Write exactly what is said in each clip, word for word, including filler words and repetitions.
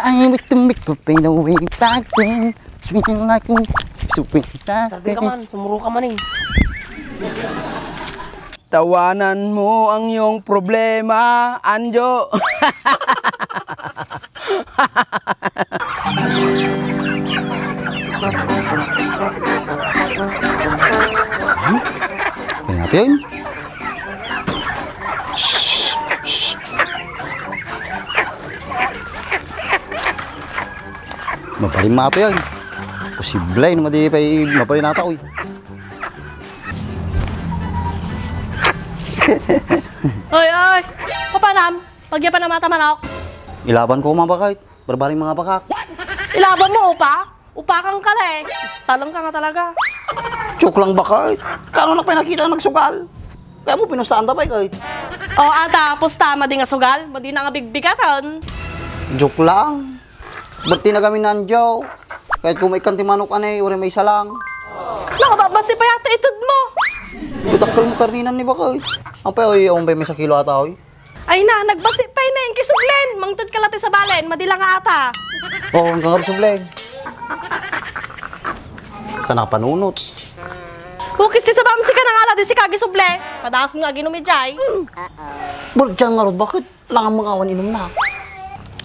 I wish to make a fade away back then. Swing like a swing back Sadi ka then. Man, sumuro ka man eh. Tawanan mo ang iyong problema, Anjo. Ano natin? Mabalin mato yan. Posible no madi pay mabalin nata, oy. Oy, oy! Papanam? Pagyapan na mata manok? Ilaban ko, mga bakay. Barbaring mga bakak. Ilaban mo, upa? Upakan ka, le. Taleng ka nga talaga. Joke lang, bakay. Kano na pay nakita ang nagsugal? Kaya mo pinustaan ta pay, kay. O, ata, pusta, madi nga sugal, madi na nga bigbigatan. Joke lang. Ba't ti nagamin nandiyaw? Kahit kung maikan ti manok, anay, uri may salang. Nakababasi pa yata itud mo. Budakkel mo karninan ni bakay. Ang pay, oy, ang pay may sakilo ata, oy. Ay na, nagbasi pay na yung kisublen. Mangted ka lati sa balen, madila nga ata. Oo, ang kangab sublen. Ka nakapanunot. Ukis ti sabam si ka nangala di si kagi suble. Padaas nga aginumi jay. Burjang nga rod, bakit? Langan mga awan inum na.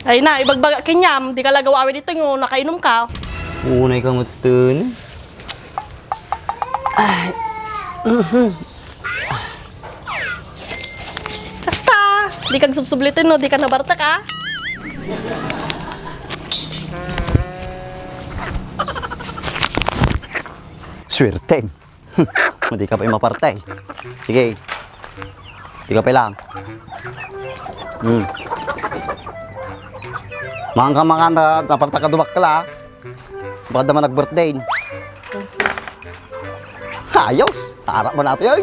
Ay na, ibagbaga kenyam, di ka lagaw awi dito yung nakainum ka. Unay ka ngutun. Ay. Mhm. Kasta, di kag subsublitin no, di ka nabartak, ah. Swerte. Di ka pa imaparte. Sige. Di ka pa lang. Hmm. Mangan ka, mangan, ta-, tapartak ka dumakkel, ah. Baka naman nag-birthday. Ayos! Harap mo na ito yun.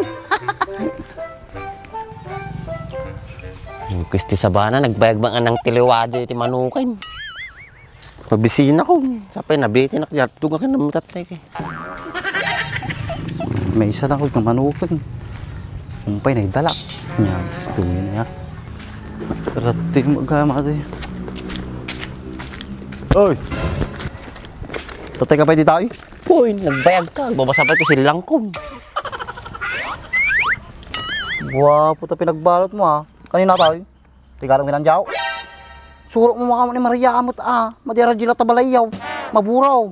Yung kisti sabana, nagbayag mga nang tiliwadyo iti manukin. Mabisina ko. Sapay nabitin ako, yatdog ako ng matatay kay. May isa lang ako ng manukin. Kumpay na idala. Yan, gusto niya niya. Rati mo gama ito. Oy! Tatay ka pa di tayo? Uy, nagbayag ka. Babasa pa ito si Langkong. Guwapo ta pinagbalot mo, ah. Kanina tayo? Tigarang minanjaw. Surok mo makaman ni Maria amot, ah. Madiara dila ta balayaw. Maburaw.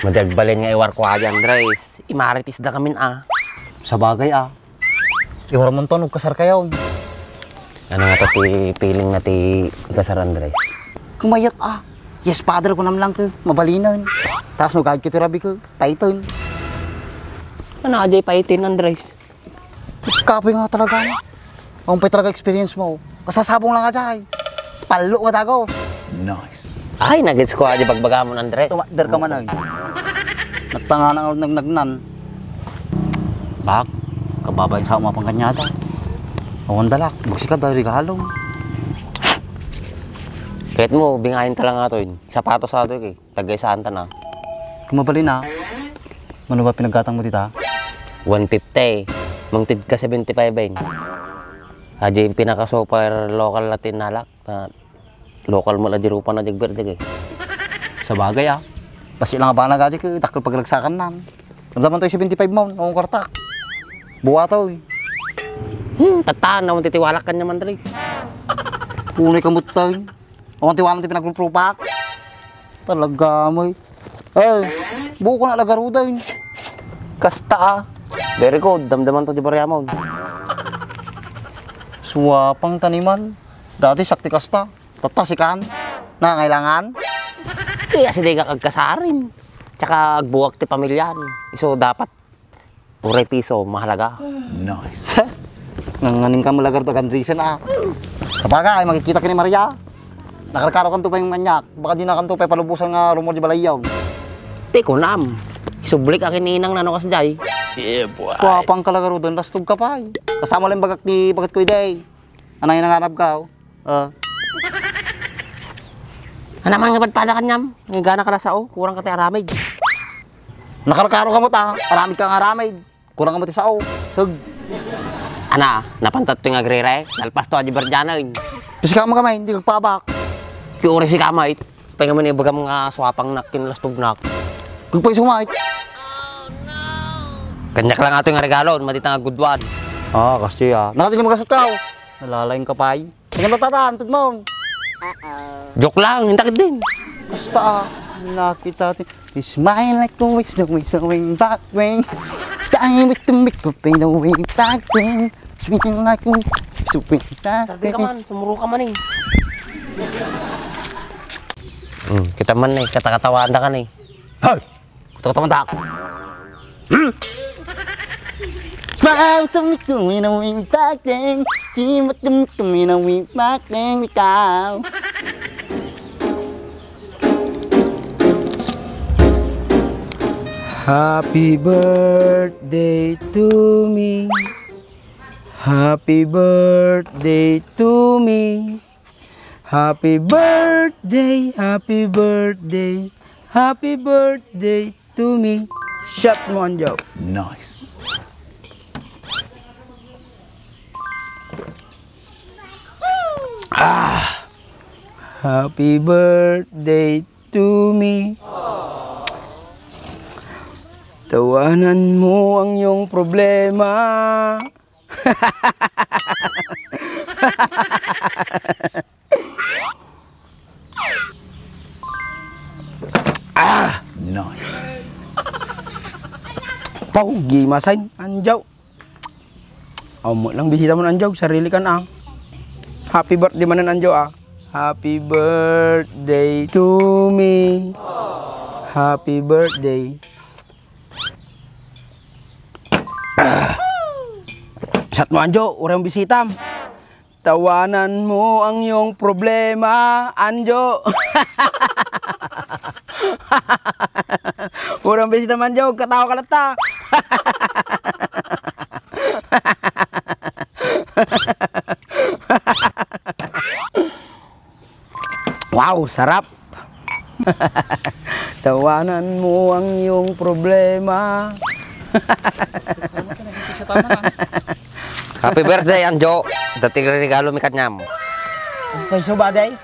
Madiagbalin nga iwar ko aja, Andres. Imaritis da kamin, ah. Sabagay, ah. Iwar mo ton, ug kasar kayo. Ano nga ta ti feeling na ti kasar, Andres? Kumayat, ah. Yes, father ko nam lang ko. Mabalinan. Tapos no gagawin kito rabi ko. Paiton. Ano aja paitin, Andres? Kapoy nga talaga, no? Ang pay talaga experience mo. Kasasabong lang ka dyan, ay. Palo ka dago. Nice. Ay, nagets ko, adi bagbagamon, Andre. Tumakder ka man, ay. Nagtanga na nga nagnagnan. Bak, kababa yung sa umapang kanyada. Awan dalak, buksi ka dahil regalo. Kahit mo, bingayin talaga to, yun. Sapatos sa to, eh. Tagay saan ta na? Kumabali na. Mano ba pinaggatang mo dita? One fifty. Mangted ka seventy-five, eh. Adi yung pinaka-super local na tinalak. Ta-, local mo na di rupa na di berde, eh. Sabagay, ah. Basi lang ba na gadi ko, dakkel pagragsakan nan. Nagdaman tayo seventy-five mo, ang kartak. Buwa to, eh. Hmm, tatan, naman titiwalak ka naman, Dres. Punay ka mo tayo. Awan ti wanan ti pinagrupropak. Talaga mo, eh. Eh, buko na lagaruda, eh. Kasta, ah. Very good. Damdaman to di Bariamon. Suwapang taniman. Dati sakti kasta. Tattasikan. Na, kailangan? Kaya si Dega kagkasarin. Tsaka agbuwag ti pamilyan. Iso dapat Uray piso, mahalaga. Nice. Nanganing ka malagar to, Andresen, ah. Kabaga, ay makikita ka ni Maria. Nakarkaro kanto pa yung manyak. Baka di na kanto pa palubusan nga rumor di balayaw. Ti kunam. Isublik akin ni Inang nano kas jay. Yeah, boy. Wapang kalagarudan, lastog ka pa, eh. Kasama lang bagak ni bagat ko, Iday. Anay nangarap ka, oh. Ah. Ano man nga padpada kanyam? Nga gana ka na sao, kurang ka ti aramid. Nakarkaro ka mo ta, aramid ka nga aramid. Kurang ka mo ti sao. Tug. Ana, napantat to nga agrere, nalpas to a di berdiana, eh. Pis ka mo kamay, hindi kagpabak. Kiuri si kamay. Pay nga man ibagam nga suapangnak ken lastognak. Kagpay sumait. Kaniak lang atoy nga regalo, madi ta nga gudwan. Ah, kasi ah. Nakadin mo gasot ka, oh. Nalalaing ka pay. Kanya matatan, tudmon. Joke lang, intakit din. Basta ah. Nakita ti. Smile like always, the way, the way, that way. Style with the makeup, ain't no way back then. Sweet like a sweet that Sardin ka man, sumuro ka man eh. Hmm, kita man eh, katakatawaan da ka ni. Hoy! Katakatawaan da ako. Hmm? Smile to me, to me, the way back then. Chima to me, to me, the way back then. Ikaw. Happy birthday to me. Happy birthday to me. Happy birthday, happy birthday, happy birthday to me. Shot mo, Anjo. Nice. Ah! Happy birthday to me. Tawanan mo ang iyong problema. Ah! Nice. Pogi masin, Anjo. Amo lang bisita mo, Anjo, sarili kan, ah. Happy birthday manen, Anjo, ah. Happy birthday to me. Happy birthday. Ah. Shot mo, Anjo, uray ang bisitam. Tawanan mo ang iyong problema, Anjo. Uray ang bisitam, Anjo, katawa ka latta. Wow, sarap. Tawanan mo ang iyong problema. Happy birthday, Anjo. Dati regalo mi kaniam. Ang paiso ba, day?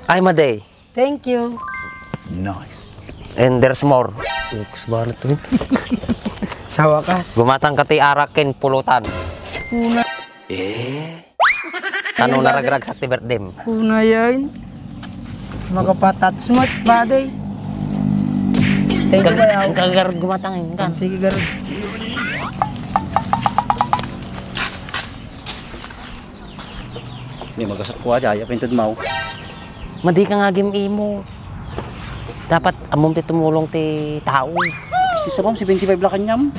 Ay, madi. Thank you. Nice. And there's more. Looks ba na to? Sa wakas. Gumatang ka ti arak ken pulutan. Una. Eh? Tano naragrag sa ti birthday mo. Una yan. Makapatats mo, buddy. Thank you, bayaw. Ang kagarod gumatang, eh, kan? Sige, garod. Ni magasat ko aja, ya pinted mau. Madi ka nga gim imo. Dapat amom ti tumulong ti tao. Sisa, ma'am, seventy-five la kaniam.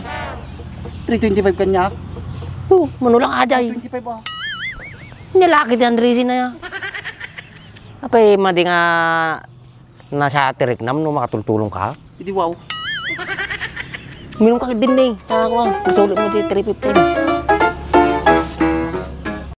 Three twenty-five kaniak. Oh, mano lang ajay. Twenty-five, ah. Nia laki ti Andresin na ya. Apay, madi nga nasa ti riknam no makatultulong ka? Idi wow. Minum ka din ni. Tara ko, ah. Isulit mo ti three fifteen.